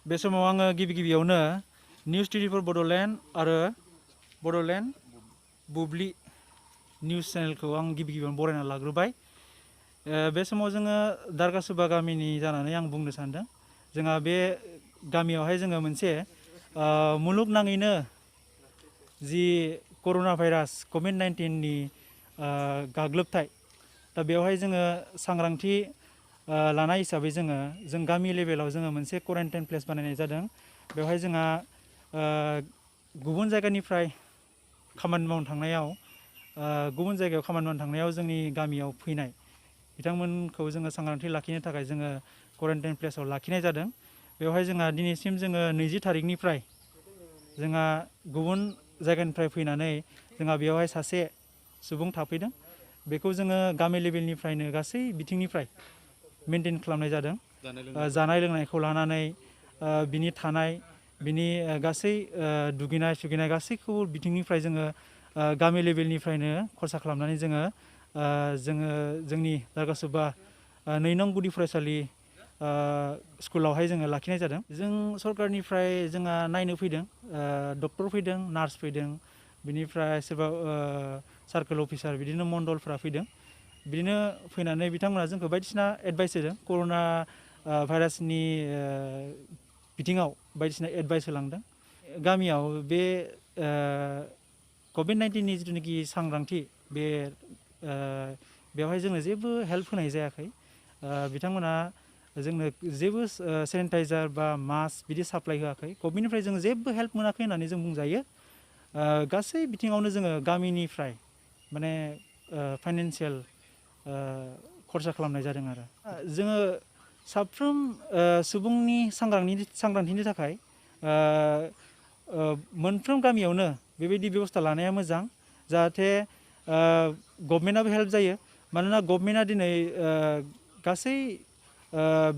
बे समाव आङो गिबियावनो निउस 24 बड'लेण्ड आरो बड'लेण्ड बुब्लि निउस चेनेलखौ आं गिबियावनो बरायना लाग्रोबाय। बे समाव जोङो दारगासुबा गामिनि जानानै आं बुंनो सानदों। जोंहा बे गामियावहाय जोङो मोनसे मुलुगनाङैनो जि कर'ना भाइरास COVID-19नि गाग्लोबथाय, दा बेवहाय जोङो सांग्रांथि लानाय हिसाबै जों गामि लेभेलाव जोङो मोनसे क्वारेन्टाइन प्लेस बानायनाय जादों। बेवहाय जोंहा गुबुन जायगानिफ्राय खामानि मावनो थांनायाव गुबुन जायगायाव खामानि मावनो थांनायाव जोंनि गामियाव फैनाय बिथांमोनखौ जोङो सांग्रांथि लाखिनो थाखाय जोङो क्वारेन्टाइन प्लेसाव लाखिनाय जादों। बेवहाय जोंहा दिनैसिम जोङो 20 थारिखनिफ्राय जोंहा गुबुन जायगानिफ्राय फैनानै जोंहा बेवहाय सासे सुबुं थाफैदों। बेखौ जोङो गामि लेभेलनिफ्रायनो गासै बिथिंनिफ्राय मेनटेन खालामनाय जादों। जानाय लोंनायखौ लानानै बिनि थानाय, बिनि गासै दुगैनाय सुगैनाय गासैखौबो बिथिंनिफ्राय जोङो गामि लेभेलनिफ्रायनो खरसा खालामनानै जोङो जोंनि दारगासुबा 2 नं गुदि फरायसालि स्कुलावहाय जोङो लाखिनाय जादों। जों सरकारनिफ्राय जोंहा नायनो फैदों, डक्टर फैदों, नार्स फैदों, बिनिफ्राय सोरबा सार्कोल अफिसार बिदिनो मण्डलफ्रा फैदों। बिदिनो फैनानै बिथांमोना जोंखौ बायदिसिना एडभाइस होदों। कर'ना भाइरासनि बिथिङाव बायदिसिना एडभाइस होलांदों। गामियाव बे COVID-19नि जिथुनाखि सांग्रांथि, बेवहाय जोंनो जेबो हेल्प होनाय जायाखै। बिथांमोना जोंनो जेबो सेनिटाइजार बा मास्क बिदि साप्लाइ होआखै। गभर्नमेन्टनिफ्राय जों जेबो हेल्प मोनाखै होननानै जों बुंजायो। गासै बिथिङावनो जोङो गामिनिफ्राय माने फाइनान्सियेल खरसा खालामनाय जादों आरो। जोङो साफ्रोम सुबुंनि सांग्रांथिनि थाखाय मोनफ्रोम गामियावनो बेबायदि बेबस्था लानाया मोजां, जाहाथे गभर्नमेन्टआबो हेल्प जायो। मानोना गभर्नमेन्टआ दिनै गासै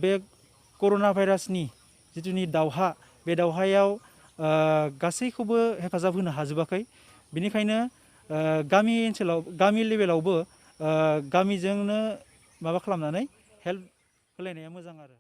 बे कर'ना भाइरासनि जिथुनि दावहा, बे दावहायाव गासैखौबो हेफाजाब होनो हाजोबाखै। बेनिखायनो गामि ओनसोलाव, गामि लेभेलावबो गामिजोंनो माबा खालामनानै हेल्प होलायनाया मोजां आरो।